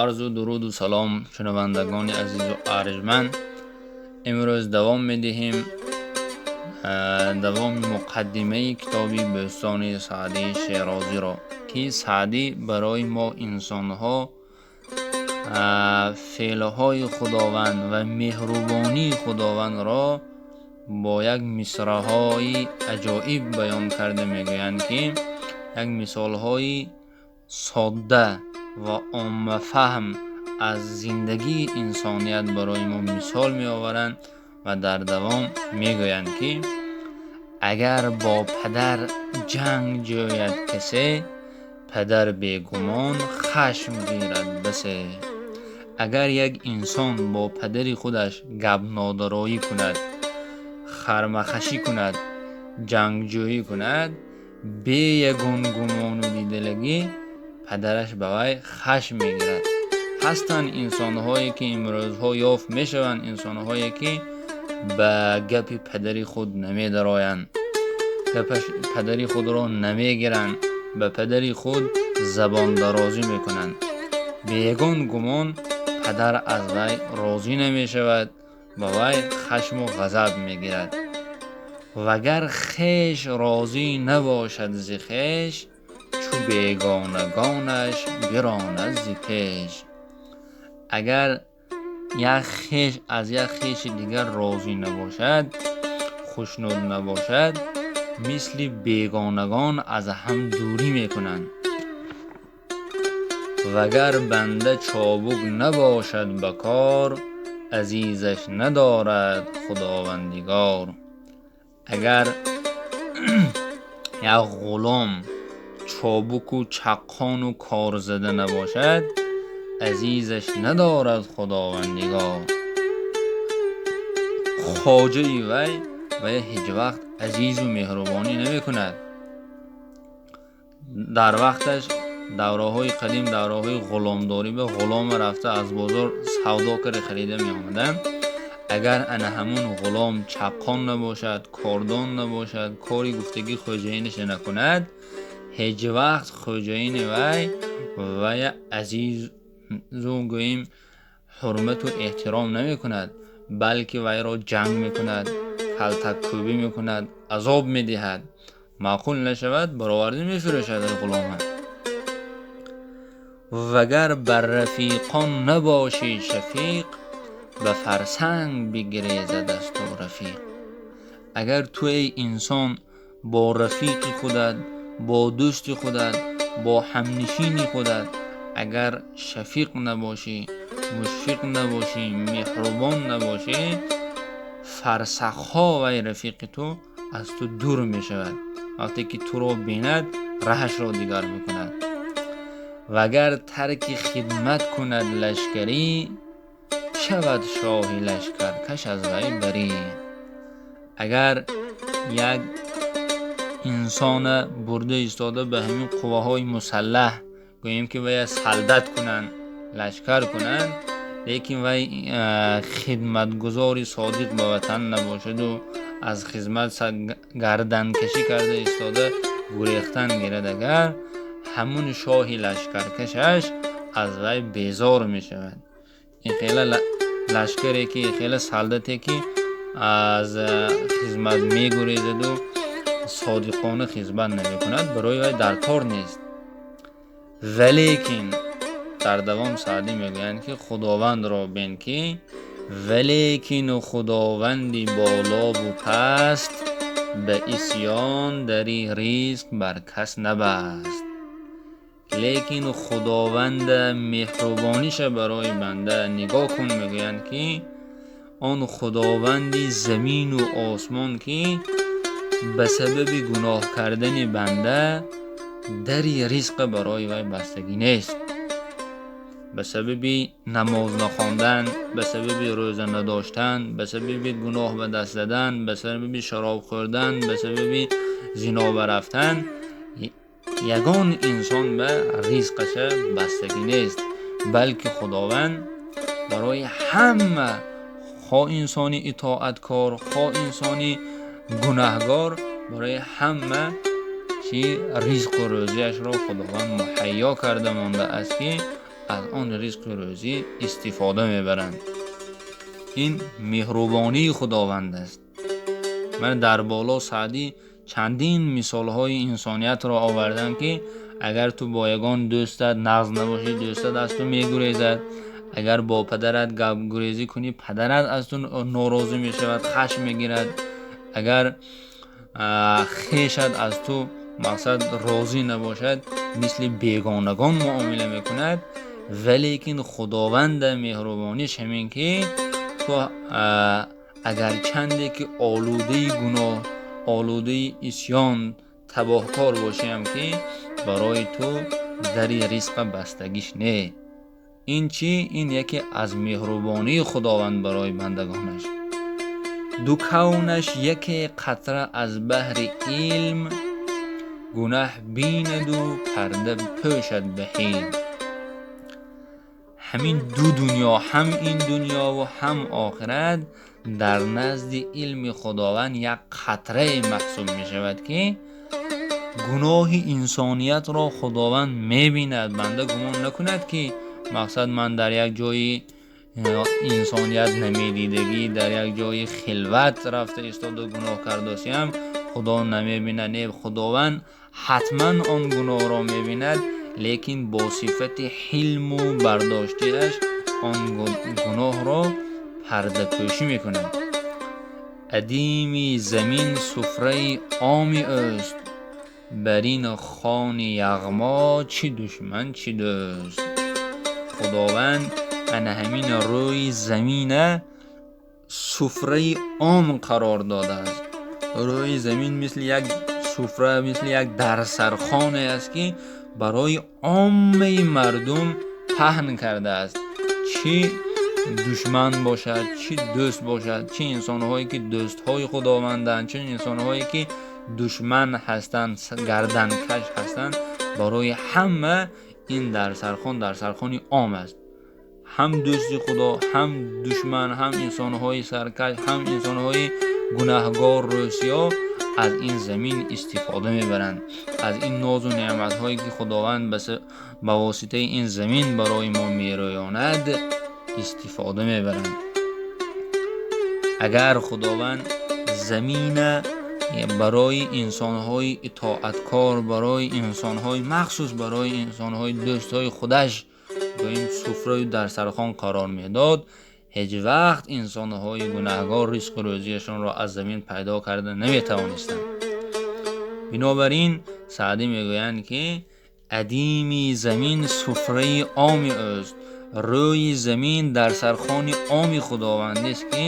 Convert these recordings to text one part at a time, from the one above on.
Арзу дуруду салом, шунавандагони азизу арҷманд. Имрӯз давом медиҳем давоми муқаддимаи китоби Бӯстони Саъдии Шерозиро, ки Саъдӣ барои мо инсонҳо феълҳои Худованд ва меҳрубонии Худовандро бо як мисраҳои аҷоиб баён карда мегӯянд, ки як мисолҳои содда ва оммафаҳм аз зиндагии инсоният барои мо мисол меоваранд ва дар давом мегӯянд, ки агар бо падар ҷанг ҷӯяд касе, падар бегумон хашм гирад басе. Агар як инсон бо падари худаш гапнодароӣ кунад, хармахашӣ кунад, ҷангҷӯӣ кунад, бе ягон гумону дидалагӣ падараш ба вай хашм мегирад. Ҳастанд инсонҳое, ки имрӯзҳо ёфт мешаванд, инсонҳое, ки ба гапи падари худ намедароянд, падари худро намегиранд, ба падари худ забондарозӣ мекунанд. Бе ягон гумон падар аз вай розӣ намешавад, ба вай хашму ғазаб мегирад. Вагар хеш розӣ набошад зи хеш, чу бегонагонаш биронад зи пеш. Агар як хеш аз як хеши дигар розӣ набошад, хушнуд набошад, мисли бегонагон аз ҳам дурӣ мекунанд. Вагар банда чобук набошад ба кор, азизаш надорад Худовандигор. Агар як ғулом чобуку чаққону корзада набошад, азизаш надорад Худовандигор. Хоҷаи вай вай ҳеҷ вақт азизу меҳрубонӣ намекунад. Дар вақташ давраҳои қадим, давраҳои ғуломдорӣ, ба ғулома рафта аз бозор савдо карда харида меомаданд. Агар ана ҳамун ғулом чаққон набошад, кордон набошад, кори гуфтагии хоҷаинаша накунад, ҳеҷ вақт хоҷаини вай вая азизу гӯем ҳурмату эҳтиром намекунад, балки вайро ҷанг мекунад, калтаккӯбӣ мекунад, азоб медиҳад. Маъқул нашавад, бароварда мефурӯшад ғулома. Вагар бар рафиқон набошӣ шафиқ, ба фарсанг бигрезад аз ту рафиқ. Агар ту, эй инсон, бо рафиқи худат, бо дӯсти худат, бо ҳамнишини худат агар шафиқ набошӣ, мушфиқ набошӣ, меҳрубон набошӣ, фарсахҳо вай рафиқи ту аз ту дур мешавад. Вақте ки туро бинад, раҳашро дигар мекунад. Вагар тарки хидмат кунад лашкарӣ, шавад шоҳи лашкаркаш аз вай барӣ. Агар як инсона бурда истода ба ҳамин қувваҳои мусаллаҳ, гӯем ки вая солдат кунанд, лашкар кунанд, лекин вай хидматгузори содиқ ба ватан набошаду аз хизмат гарданкашӣ карда истода гурехтан гирад, агар ҳамун шоҳи лашкаркашаш аз вай безор мешавад. Ин хела лашкаре ки, хела солдате ки аз хизмат мегурезаду содиқона хизмат намекунад, барои вай дар кор нест. Валекин дар давом Саъдӣ мегӯянд, ки Худовандро бин, ки валекин Худованди болову паст ба исьён дари ризқ бар кас набаст. Лекин Худованда меҳрубониша барои банда нигоҳ кун, мегӯянд, ки он Худованди замину осмон, ки ба сабаби гуноҳ кардани банда дари ризқа барои вай бастагӣ нест. Ба сабаби намоз нахондан, ба сабаби рӯза надоштан, ба сабаби гуноҳ ба даст задан, ба сабаби шароб хӯрдан, ба сабаби зино ба рафтан ягон инсон ба ризқаша бастагӣ нест, балки Худованд барои ҳама, хо инсони итоаткор, хо инсони гунаҳгор, барои ҳама чи ризқу рӯзиашро Худованд муҳайё карда мондааст, ки аз он ризқу рӯзӣ истифода мебаранд. Ин меҳрубонии Худованд аст. Ман дар боло Саъдӣ чандин мисолҳои инсониятро овардам, ки агар ту бо ягон дӯстат нағз набошӣ, дӯстат аз ту мегурезад. Агар бо падарат гапгурезӣ кунӣ, падарат аз ту норозӣ мешавад, хашм мегирад. Агар хешат аз ту мақсад розӣ набошад, мисли бегонагон муомила мекунад. Валекин Худованда меҳрубониш ҳамин ки ту агарчанде ки олудаи гуноҳ, олудаи исьён, табоҳкор бошиам, ки барои ту дари ризқа бастагиш не. Ин чӣ? Ин яке аз меҳрубонии Худованд барои бандагонаш. Ду кавнаш яке қатра аз баҳри илм, гунаҳ бинаду парда пӯшад ба ҳилм. Ҳамин ду дунё, ҳам ин дунёву ҳам охират, дар назди илми Худованд як қатрае маҳсуб мешавад, ки гуноҳи инсониятро Худованд мебинад. Банда гумон накунад, ки мақсад ман дар як ҷои инсоният намедидагӣ, дар як ҷои хилват рафта истода гуноҳ кардосиям, Худо намебинад. Не, Худованд ҳатман он гуноҳро мебинад, лекин бо сифати ҳилму бардоштиаш он гуноҳро пардапӯшӣ мекунад. Адими замин суфраи оми ӯст, бар ин хони яғмо чӣ душман, чӣ дӯст. Худованд ана ҳамин рӯи замина суфраи ом қарор додааст. Рӯи замин мисли як суфра, мисли як дарсархоне аст, ки барои оммаи мардум паҳн кардааст. Чӣ душман бошад, чӣ дӯст бошад, чӣ инсонҳое ки дӯстҳои Худованданд, чӣ инсонҳое ки душман ҳастанд, гарданкаш ҳастанд, барои ҳама ин дарсархон дарсархони ом аст. Ҳам дӯсти Худо, ҳам душман, ҳам инсонҳои саркаш, ҳам инсонҳои гунаҳгор, рӯсиё аз ин замин истифода мебаранд. Аз ин нозу неъматҳое ки Худованд ба воситаи ин замин барои мо мерӯёнад, истифода мебаранд. Агар Худованд замина барои инсонҳои итоаткор, барои инсонҳои махсус, барои инсонҳои дӯстҳои худаш гоим суфраю дарсархон қарор медод, ҳеҷ вақт инсонҳои гунаҳгор ризқу рӯзиашонро аз замин пайдо карда наметавонистанд. Бинобар ин Саъдӣ мегӯянд, ки адими замин суфраи оми ӯст. Рӯи замин дарсархони оми Худовандест, ки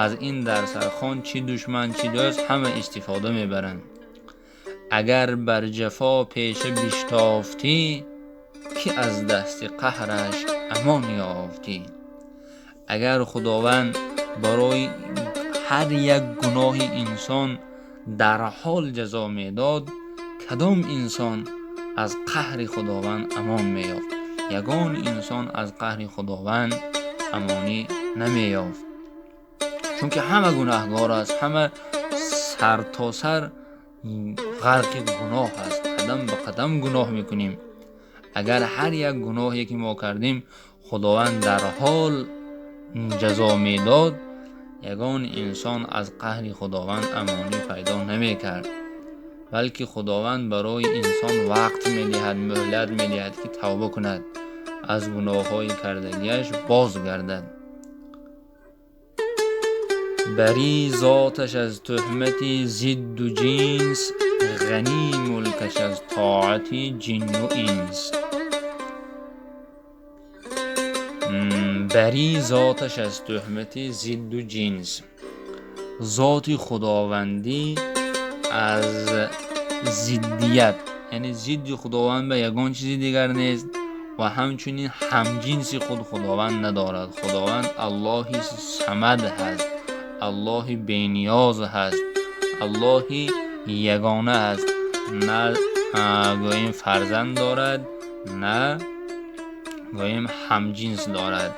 аз ин дарсархон чӣ душман, чӣ дӯст ҳама истифода мебаранд. Агар бар ҷафо пеша биштофтӣ, ки аз дасти қаҳраш амон ёфтӣ. Агар Худованд барои ҳар як гуноҳи инсон дар ҳол ҷазо медод, кадом инсон аз қаҳри Худованд амон меёфт? Ягон инсон аз қаҳри Худованд амонӣ намеёфт, чунки ҳама гунаҳгор аст, ҳама сартосар ғарқи гуноҳ аст, қадам ба қадам гуноҳ мекунем. Агар ҳар як гуноҳе ки мо кардем, Худованд дар ҳол ҷазо медод, ягон инсон аз қаҳри Худованд амонӣ пайдо намекард, балки Худованд барои инсон вақт медиҳад, муҳлат медиҳад, ки тавба кунад, аз гуноҳҳои кардагиаш бозгардад. Барӣ зоташ аз туҳмати зидду ҷинс, ғанӣ мулкаш аз тоати ҷинну инс. Барӣ зоташ аз туҳмати зидду ҷинс. Зоти Худовандӣ аз зиддият, яъне зидди Худованд ба ягон чизи дигар нест ва ҳамчунин ҳамҷинси худ Худованд надорад. Худованд Аллоҳи Самад ҳаст, Аллоҳи бениёз ҳаст, Аллоҳи ягона аст. На гӯем фарзанд дорад, на гӯем ҳамҷинс дорад,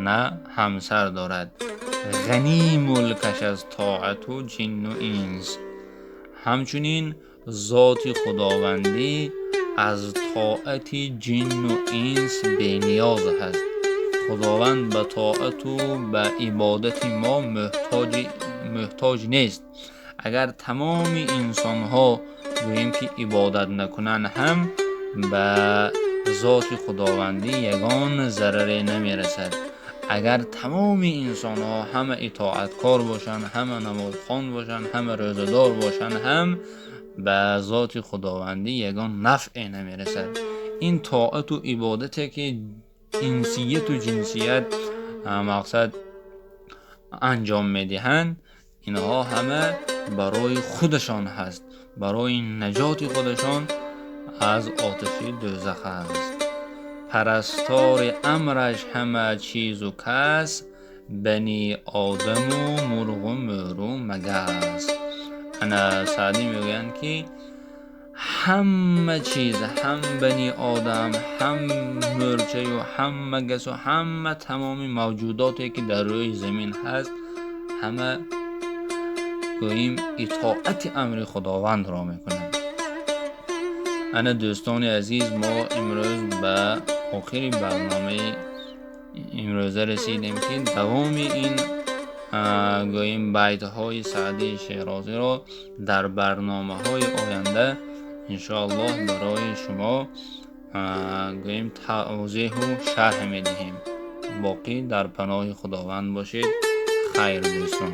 на ҳамсар дорад. Ғанӣ мулкаш аз тоату ҷинну инс. Ҳамчунин зоти Худовандӣ Аз тоати ҷинну инс бениёз ҳаст. Худованд ба тоату ба ибодати мо муҳтоҷ нест. Агар тамоми инсонҳо гӯем ки ибодат накунанд ҳам, ба зоти худовандӣ ягон зараре намерасад. Агар тамоми инсонҳо ҳама итоаткор бошанд, ҳама намозхон бошанд, ҳама рӯзадор бошанд ҳам, ба зоти худовандӣ ягон нафъе намерасад. Ин тоату ибодате ки инсияту ҷинсият мақсад анҷом медиҳанд, инҳо ҳама барои худашон ҳаст, барои наҷоти худашон аз оташи дӯзах аст. Парастори амраш ҳама чизу кас, бани одаму мурғу мӯру магас. Ана Саъдӣ мегӯянд ки ҳама чиз, ҳам бани одам, ҳам мӯрчаю, ҳам магасу, ҳама тамоми мавҷудоте ки дар рӯи замин ҳаст, ҳама гӯем итоати амри худовандро мекунанд. Ана дӯстони азиз, мо имрӯз ба охири барномаи имрӯза расидем ки давоми ин гӯем байтҳои Саъдии Шерозиро дар барномаҳои оянда иншоаллоҳ барои шумо гӯем тавзеҳу шарҳ медиҳем. Боқӣ дар паноҳи Худованд бошед. Хайр, дӯстон.